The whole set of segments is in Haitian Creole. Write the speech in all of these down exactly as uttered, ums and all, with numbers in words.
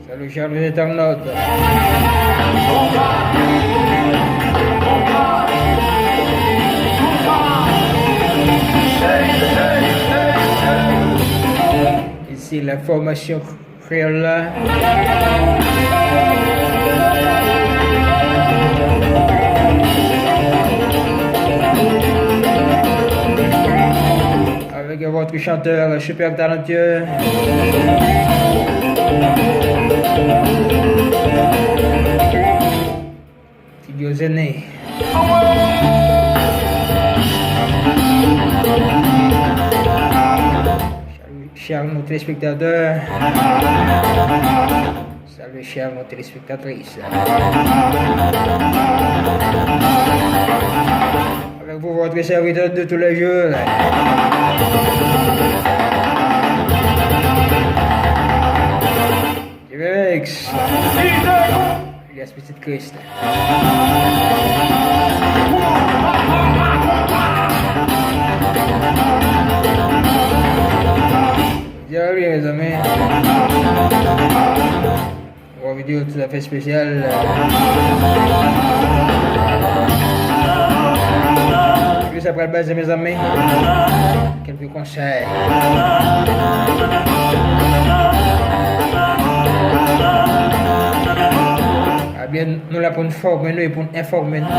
Salut, chers internautes. Ici l'information Kreyòl la. Avec votre chanteur super talentueux. Ti Diosene. Chè nou telespektatè. Salut, chè nou telespektatris. Avec vous, votre serviteur de tous les jours. Remix. Alias Pitit Kris. Jodi a wi, mezanmi. Yon videyo toutafè espesyal. Videyo sa pral baze, mezanmi. Kèlke konsèy. Ebyen, nou la pou n fòme nou e pou n enfòme nou.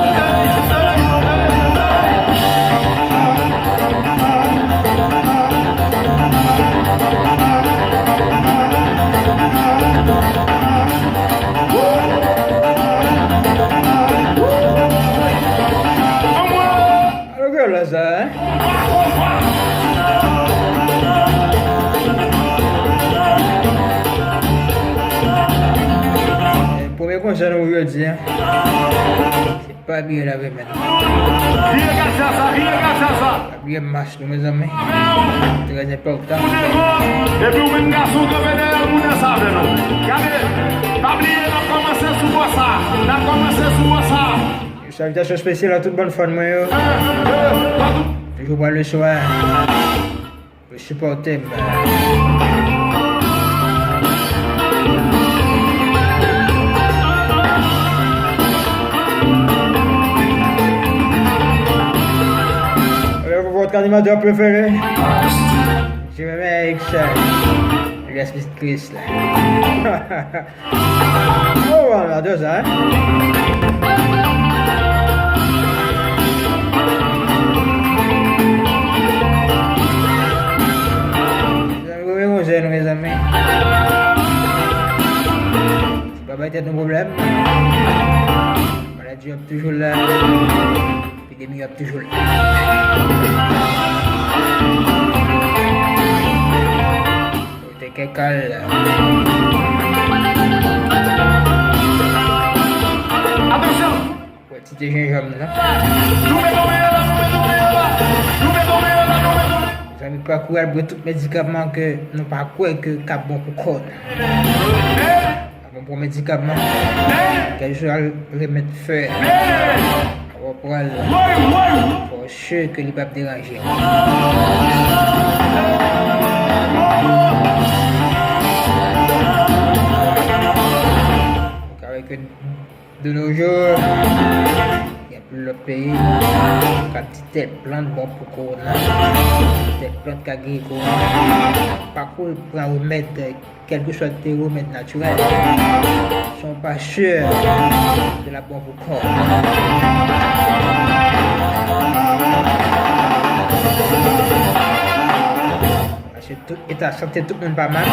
Alò, gè la sa, hein? Premye konsèy nou jodi a, se pa bliye lave men nou. Vire gad sa, vire gad sa. Pa bliye mas nou, mezanmi. Trè enpòtan. Epi ou menm gason kanpe dèyè moun nan sa avè nou. Gade, pa bliye n ap kòmanse sou bò sa. N ap kòmanse sou bò sa. Yon salitasyon espesyal a tout bann fan mwen yo. Toujou pral resevwa. Sipòte m. Avec votre animateur préféré, Jimmy Mix, alias Miss Chris la. Oh, wala, de sa, hein? Mezanmi, mezanmi, mezanmi. Se pa bay tèt nou pwoblèm. Maladi ap toujou la. Epidemi ap toujou la. Te kè kal. Atansyon! Wè, ti te jenjanm nan. Zanmi, pa kouri al bwè tout medikaman ke nou pa kwè ke k ap bon pou kò nou. Bon, pran medikaman, kèlkeswa remèd fè, w ap pran l, fò w si ke li p ap deranje w. Ou ka wè ke de nos jours, gen anpil lòt peyi, k ap di tèl plant bon pou kowona, tèl plant ka geri kowona. Pa kouri pran remèd, kèlkeswa te remèd natirèl, si w pa si ke l ap bon pou kò w. Paske tout eta sante tout moun pa mal.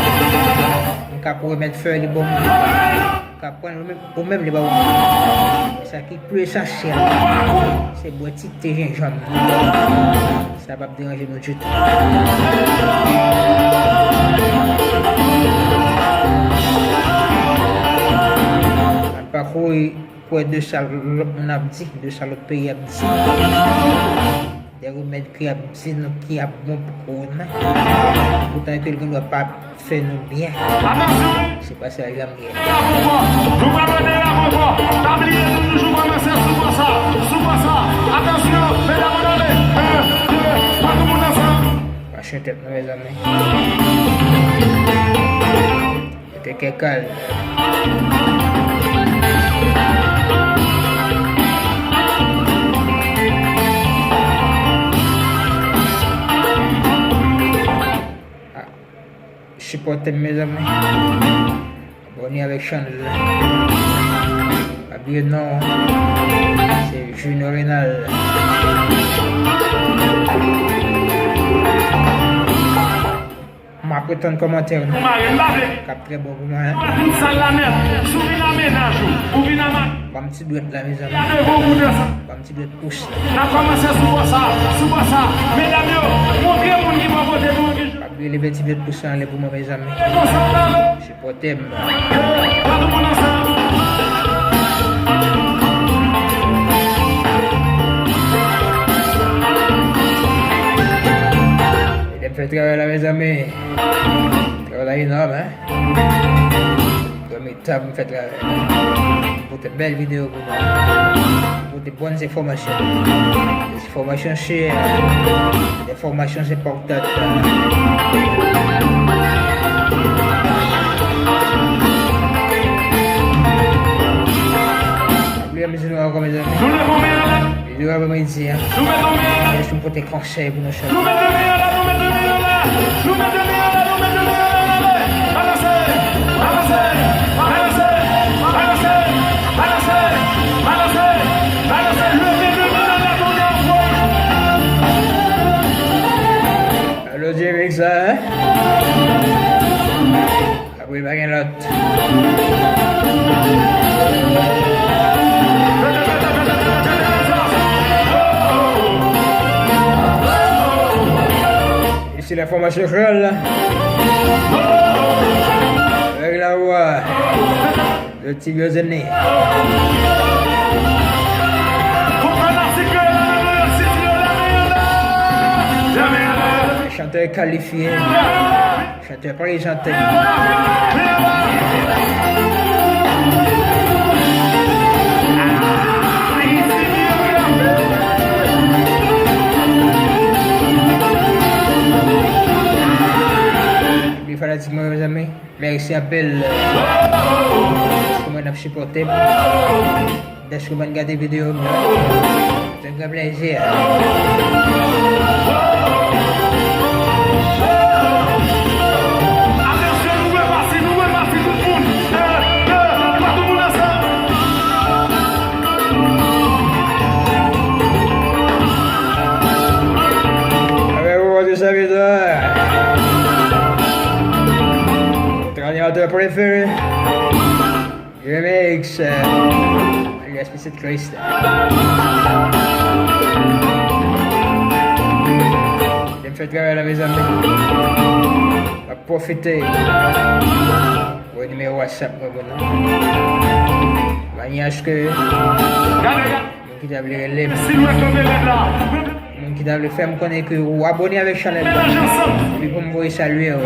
Ou ka pran remèd fè, li bon. Ou ka pran ou menm, ou menm li ba ou. Sa ki pli esansyèl, se bwè ti te jenjanm nan. Sa p ap deranje nou ditou. Ann pa kouri kwè de sa lòt moun ap di, de sa lòt peyi ap di. De remèd ki ap di nou ki ap bon pou kowona. Poutan ke l gendwa pa ap fè nou byen. Atansyon! Se pa sa l janm ye. Nou pral mande la ankò. Pa bliye nou toujou kòmanse sou bò sa. Sou bò sa. Atansyon, medam, ann ale. Un, deux, pa tou Tèt nou, mezanmi. Mete kè kal. Ah, sipòte m, mezanmi. Abòne avèk chanèl la. Pa bliye non, se Junior Renal. M ap ret tann kòmantè nou. Ou mare m pa vle. K ap trè bon pou mwen. Tout sal la nèt. Si w vin a mennaj ou, ou vin a ma- Ban m ti dwèt la, mezanmi. Gade gwo boudè sa. Ban m ti dwèt pous la. N ap kòmanse sou bò sa, sou bò sa. Medam yo, montre moun ki bò kote nou an ki jan. Pa bliye leve ti dwèt pous la anlè pou mwen, mezanmi. E konsa w pale. Sipòte m. Gade moun ansanm. Ede m fè travay la, mezanmi. Travay la enòm, hein? Pwemye tan m fè travay. Pote bèl videyo pou nou. Pote bòn enfòmasyon. Enfòmasyon chè. Enfòmasyon se enpòtan. Videyo aprèmidi a. Jis pou pote konsèy pou nou chak. Alo, Jerry, sa, hein? Apre, pa gen lòt. Isi la fòmasyon kreyòl la. Avèk lavwa de Ti Byo Zenny. Chantè kalifye. Chantè prezante. Li fanatik mwen, mezanmi. Mèsi anpil, euh, pou mwen n ap sipòte m. Dèske w pa t gade videyo m yo, se yon gran plezi. Atansyon, nou repase, nou repase tout moun. Eh, eh, pa tout moun ansanm. Avèk ou, Rodrigue Serviteur. Votre animateur préféré. Remix, euh, alias Pitit Kris. Lè m fè travay la, mezanmi. M ap pwofite. Voye nimewo WhatsApp mwen pou nou. Manyè aske moun ki ta vle rele m. Moun ki ta vle fè m konnen ke ou abòne avèk chanèl la. Epi pou m voye salye w.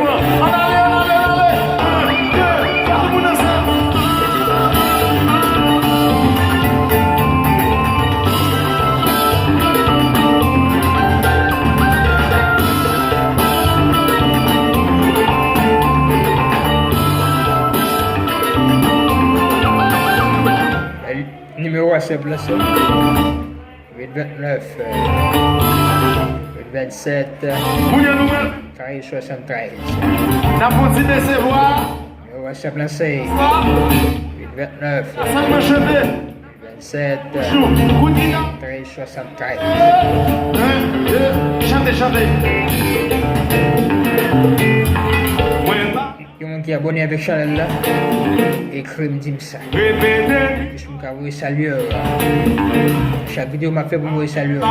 Nimewo WhatsApp la se uit vennèf, euh, uit vennsèt, euh, trèz swasanntrèz. N ap fè yon ti desevwa. Nimewo WhatsApp la se uit vennèf, euh, uit vennsèt, euh, trèz swasanntrèz. Chante, chante. Mwen pa Yon moun ki abòne avèk chanèl la, ekri m, di m sa. Repete. Jis pou m ka voye salye w. Chak videyo m ap fè pou m voye salye w.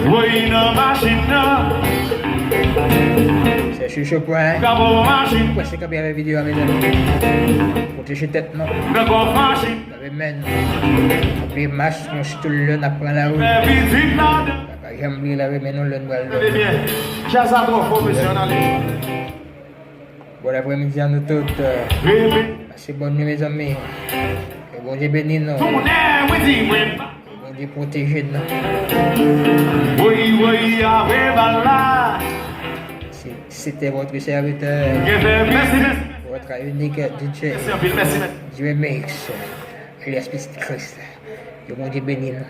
Voye nan machin nan. Se chouchou pwen. Gabo machin. Pwen se kanpe avèk videyo a, mezanmi. Pwoteje tèt nou. Nan gòf machin. Lave men nou. Anpil mas nou, sitou lè n ap pran lari. Fè pitit ladan. Pa janm bliye lave men nou lè n pral dòmi. Tande byen. Djaz la twò fò, mesye, ann ale. Bòn aprèmidi a nou tout, euh, pase bòn nuit, mezanmi. Ke Bondye beni nou. Ke Bondye Bondye pwoteje n nan. Woy, woy, ave bal la. C'était votre serviteur, Gen fè mèsi, mèsi. Votre unique D J, Mèsi anpil, mèsi, mèsi. Dreamix, alias Petit Christ. Ke Bondye beni nou.